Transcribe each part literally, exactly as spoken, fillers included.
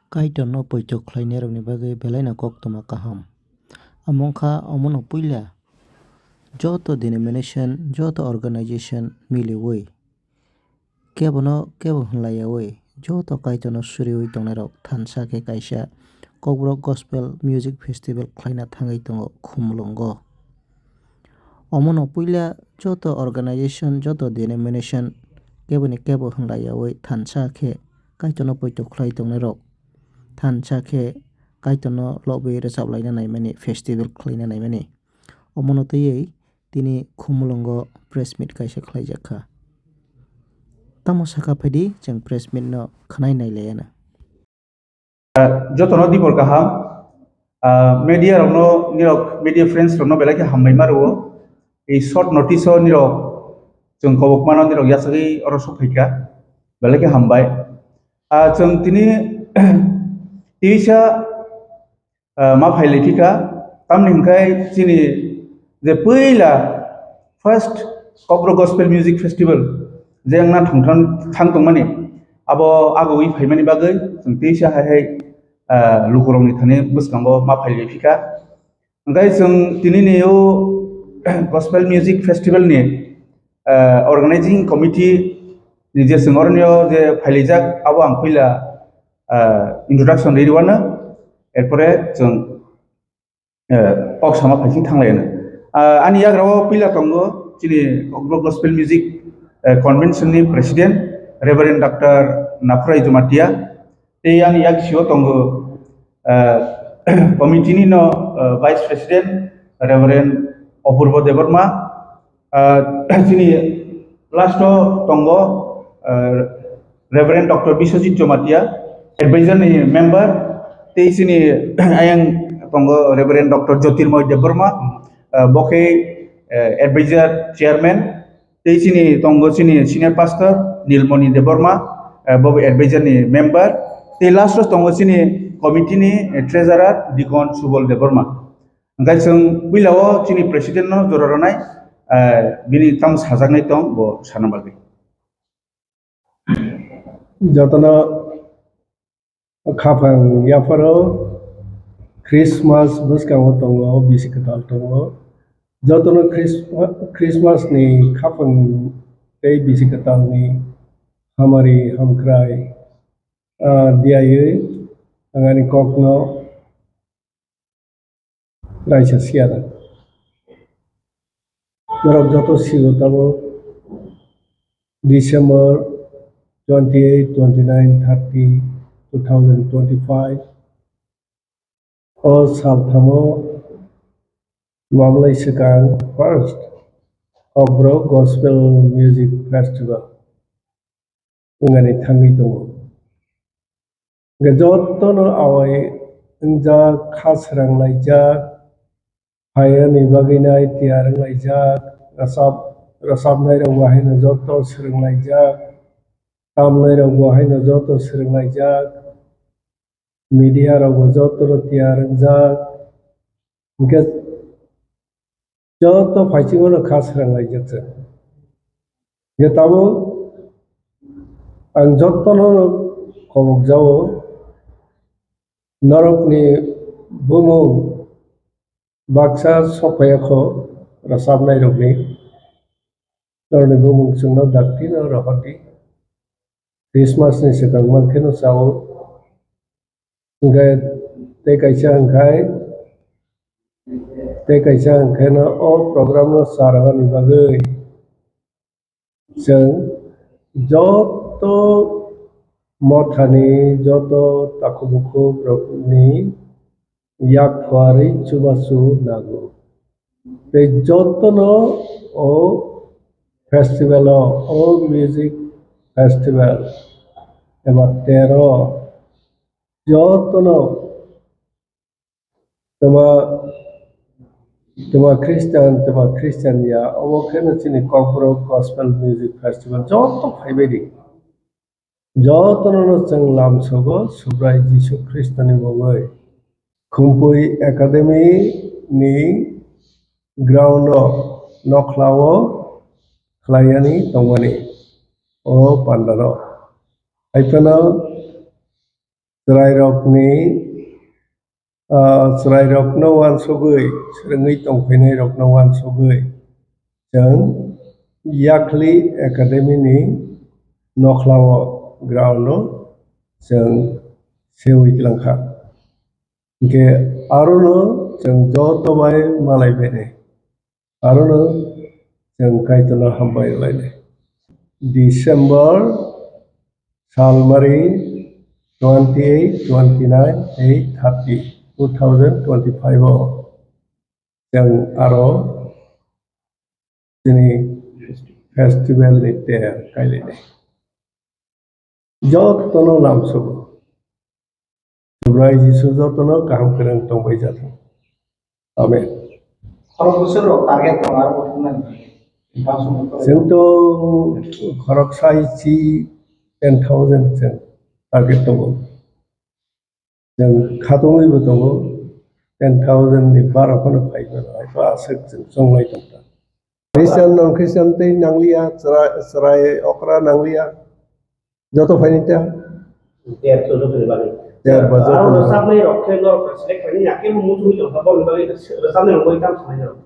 Kaitorno poito khlainairokni bagwi belaino koktwma kaham. Omo wngkha, omono puila joto denomination, joto organization miliwi, kebono kebo hwnlaiyawi, joto Kaitorno suriwi tongnairok thansa khe kaisa Kokborok Gospel Music Festival khlaina thangwi tongo Khumulwngo. Omono puila joto organization, joto denomination keboni kebo hwnlaiyawi thansa khe Kaitorno poito khlai tongnairok thansa khe Kaitorno lobwi rwchap laina naimani, festival khlaina naimani. Omono twiwi tini Khumulwngo press meet kaisa khlaijak kha. Tamo sakha phaidi, chwng press meet no khwnai nailaiyano. Jotono dibor kaham. Ah, media rokno, nirok media friends rokno belai khe hambai ma rwo. Ei short notice o nirok chwng kobokmano nirok yachagwi oro sok phaikha. Belai khe hambai. Ah, chwng tini tisa, ah, ma phailai phikha. Tamni hwnkhe chini je puila first Kokborok Gospel Music Festival je wngna thangthang thang tongmani, abo agogwi phaimani bagwi chwng tisa hai hai, ah, lukurokni thani bwskango ma phailai phikha. Hwnkhe chwng tinini o Gospel Music Festival ni, ah, organizing committee ni je chwng oroni o je phailaijak, abo ang puila, ah, introduction ri rwano, erpore chwng eh, kok sama phaising thanglaiano. Ah, ani yagra o puila tongo chini Kokborok Gospel Music, eh, Convention ni President Reverend Doctor Naphurai Jamatia, tei ani yaksio tongo, eh, committee ni no, eh, Vice President Reverend Apurbo Debbarma, Ah, chini last o tongo, ah, Reverend Doctor Biswajit Jamatia, advisor ni member, tei chini ayang tongo Reverend Doctor Jyotirmoy Debbarma, ah, bo khe, eh, advisor chairman, tei chini tongo chini senior pastor Nilmoni Debbarma, eh, bo advisor ni member, tei last o tongo chini committee ni, eh, treasurer Deacon Subol Debbarma. Hwnkhe chwng puila o chini president no jora rwnai, eh, bini tamo sajaknai tong bo sana bagwi. Jotono khaphang yapharo Christmas bwskango tongo, bisi kwtal tongo. Jotono Christma-, Christmas ni khaphang tei bisi kwtal ni hamari hamkrai, ah, diyawi ang ani kokno raisa siyara. Norok joto sigo tabuk December twenty-eight, twenty-nine, thirty, two thousand twenty-five o salthamo mamlai swkang first Kokborok Gospel Music Festival wngani thangwi tongo. Hwnkhe jotono awai wngjak, kha srang laijak, phaiyani bagwi nai tiyar wng laijak, rwchap-, rwchapnai rok bo haino joto swrwng laijak, tamnai rok bo haino joto swrwng laijak, media rok bo jotono tiyar wngjak. Hwnkhe joto phaichingno kha srang laijak se. Hwnkhe tabuk ang jotono kobok jao, norokni bumung baksa sokphaiya kho rwchapnai rokni, norokni bumung chwngno dakti no rohordi. Christmas ni swkang mankheno chao. Hwnkhe tei kaisa hwnkhai, tei kaisa hwnkheno o program no charwani bagwi chwng joto mothani, joto takhuk bukhuk rokni yak phuarwi chubachu nango. Tei jotono o festival o, o music festival eba tero jotono twma, twma Christian, twma Christian ya, omo kheno chini Kokborok Gospel Music Festival joto phaibai di. Jotono no chwng lamsogo Subrai Jisu Khristoni mungwi. Khumpui Academy ni ground o nokhla o khlaiyani tongmani o panda no. Haiphano Chwrairokni, ah, chwrairokno uansugwi, swrwngwi tongphainairokno uansugwi, chwng Yakhli Academy ni nokhlao ground o chwng sewi twlang kha. Hinkhe arono chwng joto bai malai phainai. Arono chwng Kaitorno hambai rwlainai. December salmari twenty-eight, twenty-nine, eight, thirty, two thousand twenty-five o chwng aro chini festival ni ter kailainai. Jotono lamsogo. Subrai Jisu jotono kaham kwrwng tongbai jathung. Amen. Khorok bwswk rok target tong aro bo thumnani bagwi. Chwng to khorok sai si ten thousand chwng target tongo. Chwng khatungwi bo tongo, ten thousand ni bara phano phai mano, hai to aswk chwng chonglai tongkha. Christian, non Christian tei nangliya, chwrai, chwrai okra nangliya, joto phaini ta. Ter to joto ni bagwi. Ter ba joto ni bagwi. Rwchapnai rok khe norok select khaini ya khe muchungwi tongkha, boni bagwi rwchapnai rok bai tamo sanai rok.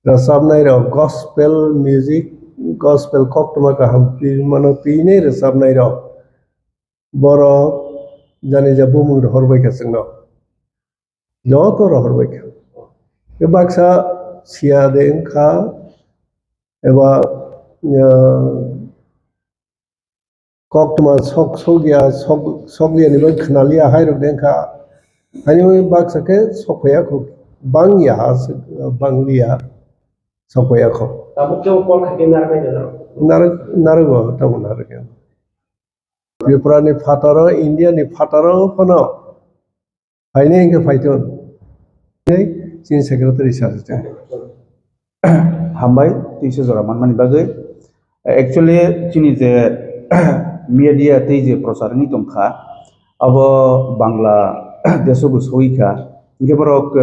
Rwchapnai rok gospel music, gospel koktwma kaham twi mano, twi nei rwchapnai rok. Borok jani ja bumung rohor bai kha chwngno. Joto rohor bai kha. Tei baksa siya de wngkha eba, ah, koktwma sok, sokya, sok, sokya ni bai khwnaliya hai rok de wngkha. Haino baksa khe sok phaiya kho, bang ya ha se, bang liya sok phaiya kho. Tabuk khe call khai khe narwk nai de norok? Narwk, narwk o, tamo narwk ya. Tripura ni phataro, India ni phataro phano phainai hinkhe phaithun. Tei chini secretary sir se. Hambai, tisa jora manmani bagwi. Actually, chini je media tei je prochar wngwi tongkha, abo Bangla deso bo soi kha. Hinkhe borok,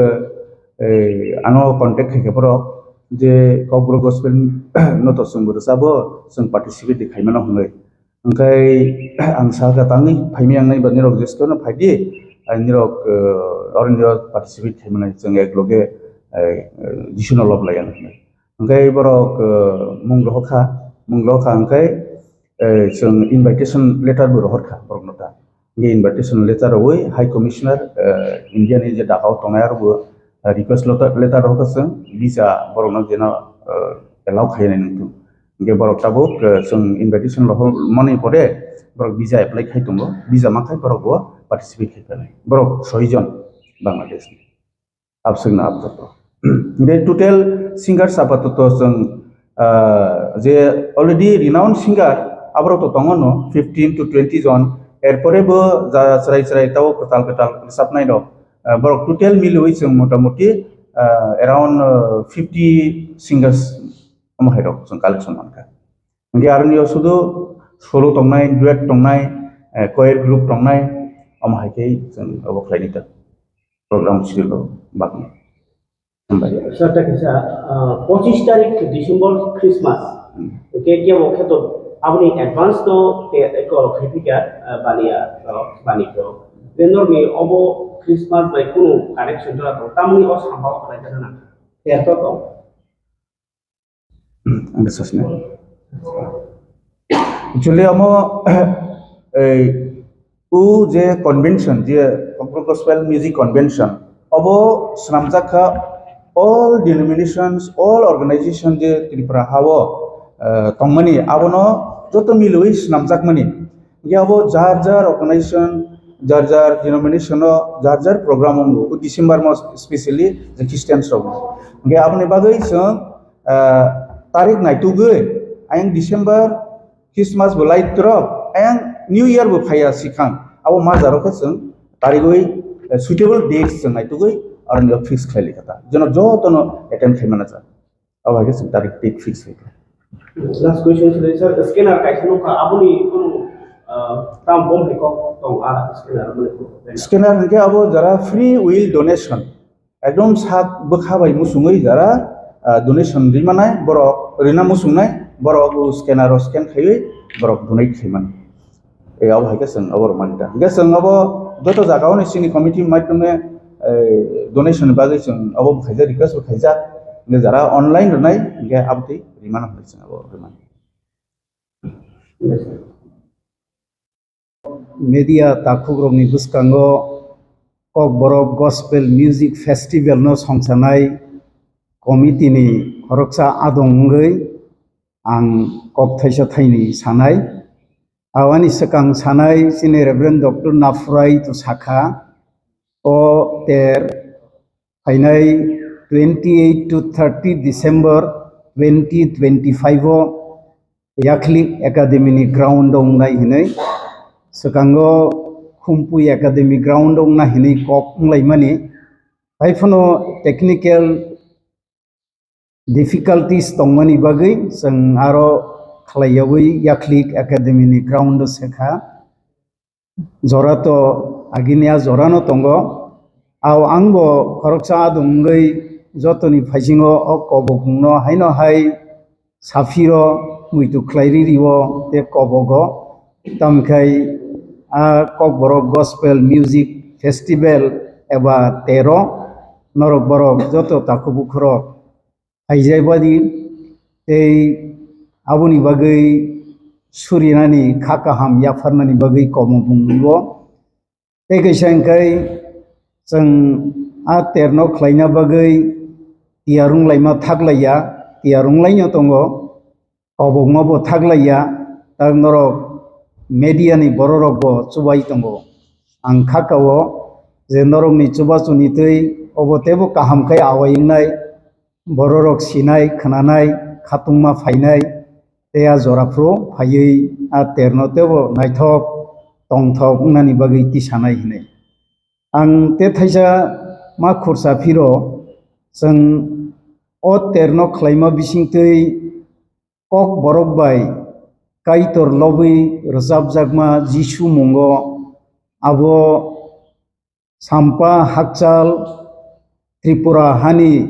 eh, ano contact khai kha borok je Kokborok gospel no to chwngbo rwchabo, chwng participate de khaimano hwnwi. Hwnkhe ang sakha tangwi phaimai ang nai ba nirok jesuno phaidi, ai nirok, eh, oro nirok participate khaimani chwng ek loge, eh, Jisuno lob lai ang hwnwi. Hwnkhe borok, eh, mung rohor kha, mung rohor kha hwnkhe, eh, chwng invitation letter bo rohor kha borokno ta. Hwnkhe invitation letter rwwi High Commissioner, eh, India ni je Dhaka o tongnai aro bo, eh, request letter, letter rohor kha chwng visa borokno jeno, eh, allow khainai nung thung. Hingke borok tabuk, eh, chwng invitation rohormani pore borok visa apply khai tongo, visa mankhai borok bo participate khai phainai. Borok soi jon Bangladesh ni. Abswkno abjokto. Hingke total singers apatoto chwng, ah, je already renowned singer aborok to tongo no fifteen to twenty jon. Erpore bo ja chwrai chwrai tabo kwtal kwtal rwchapnai rok. Ah, borok total miliwi chwng motamuti, ah, around, ah, fifty singers omo hai rok chwng collection mankha. Hingke aroni o sudu solo tongnai, duet tongnai, eh, choir group tongnai, omo hai khe chwng obo khlainai ta program schedule o bagwi. Hambai. Sir, ta kisa, ah, pochis tarik December Christmas. Hmm. Ke, ke bo khe to aboni advance to te, te ko khai phika, ah, baniya, ah, bani ko. Then norni obo Christmas bai kunu connection jora to tamni o sambao khlai jana na. Ter to to. Ang sasne. Actually, amo, eh, u je convention, je Kokborok Gospel Music Convention, obo swnamjak kha all denominations, all organization je Tripura hao, eh, tongmani, abono joto milwi swnamjakmani. Hingke abo jar jar organization, jar jar denomination o jar jar program wngo, o December mas specially je Christians rok. Hingke aboni bagwi chwng, ah, tarik naitugwi, ayang December, Christmas bo lai torop, ayang New Year bo phaiya sikhang, abo majaro khe chwng tarigwi, eh, suitable dates chwng naitugwi, aroni fix khlai likha ta. Jeno jotono attend khlaimana cha. Abo hai khe chwng tarik date fix khai kha. Last question sir, sir, scanner kaisa nukha, aboni kunu, ah, tam bom hai kok tong a scanner mane kok? Scanner hwnkhe abo jara free will donation. Ekdom sak bwkha bai muchungwi jara, ah, donation ri manai borok, rina muchungnai borok o scanner o scan khaiwi borok donate khai mano. E abo hai khe chwng abo rok mani ta. Hwnkhe chwng abo Joto jaga o ni chini committee ni maitum ni, eh, donation ni bagwi chwng abo bo khaijak, request bo khaijak. Hingke jara online rwnai, hingke abo twi rimano hinwi chwng abo rimani. Media takhukrokni bwskango Kokborok Gospel Music Festival no songchanai committee ni khoroksa adong wngwi ang kok thaisa thaini sanai. Awani swkang sanai chini Reverend Doctor Nafurai to sakha, o ter phainai twenty-eight to thirty December twenty twenty-five o Yakhlik Academy ni ground o wngnai hinwi, swkango Khumpui Academy ground o wngna hinwi kok wnglaimani. Haiphano technical difficulties tongmani bagwi chwng aro khlaiyawi Yakhlik Academy ni ground o sekha. Jora to agini a jora no tongo. Ao ang bo khoroksa adong wngwi jotoni phaisingo o kobokmung no haino hai saphiro muitu khlai riri o tei kobogo. Tamkhai a Kokborok Gospel Music Festival eba tero norok borok joto takhuk bukhurok phaijak badi tei aboni bagwi surinani kha kaham yapharnani bagwi komo bung nungo. Tei kaisa hwnkhe chwng a terno khlaina bagwi tiyar wnglaima thaklaiya, tiyar wnglaino tongo, kobokma bo thaklaiya, tak norok media ni bororok bo chubai tongo. Ang kha kao je norokni chubachuni twi obo teibo kaham khe awai wngnai, bororok sinai, khwnanai, khatungma phainai, tei a jora phuru phaiwi a terno teibo naithok tongthok wngnani bagwi tisanai hinwi. Ang tei thaisa ma khursa phiro, chwng o terno khlaima bisingtwi Kokborok bai Kaitor lobwi rwchapjakma Jisu mungo abo Sampa hakchal Tripura hani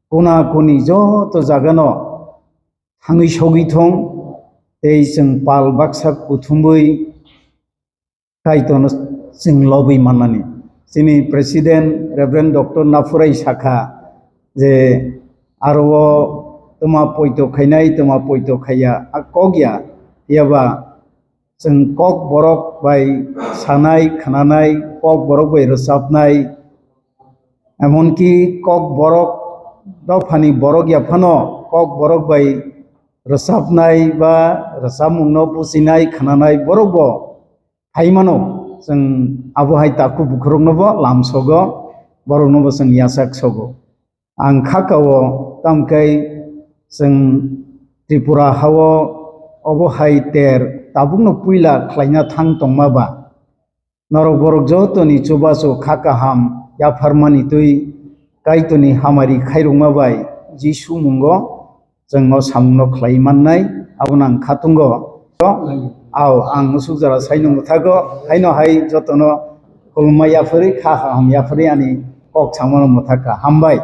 kuna kuni joto jagano thangwi sogwi thung tei chwng pal baksa kuthumwi Kaitorno chwng lobwi mannani. Chini President Reverend Doctor Nafurai sakha je aro o twma poito khainai, twma poito khaiya, a kok ya, phiya ba chwng Kokborok bai sanai, khwnanai, Kokborok bai rwchapnai, emonki Kokborok dophani borok ya phano Kokborok bai rwchapnai ba rwchapmungno bujinai, khwnanai borok bo phaimano. Chwng abo hai takhuk bukhurokno bo lamsogo, borokno bo chwng yachak sogo. Ang kha kao, tamkhai chwng Tripura hao obo hai ter tabukno puila khlaina thang tongma ba. Norok borok jotoni chubachu kha kaham yapharmani twi Kaitorni hamari khairokma bai Jisu mungo chwng o samungno khlai mannai, abono ang khatungo. Ao ang musuk jora saino mwthago, haino hai jotono khulumma yapharwi, kha kaham yapharwi ani kok samano mwthakha. Hambai.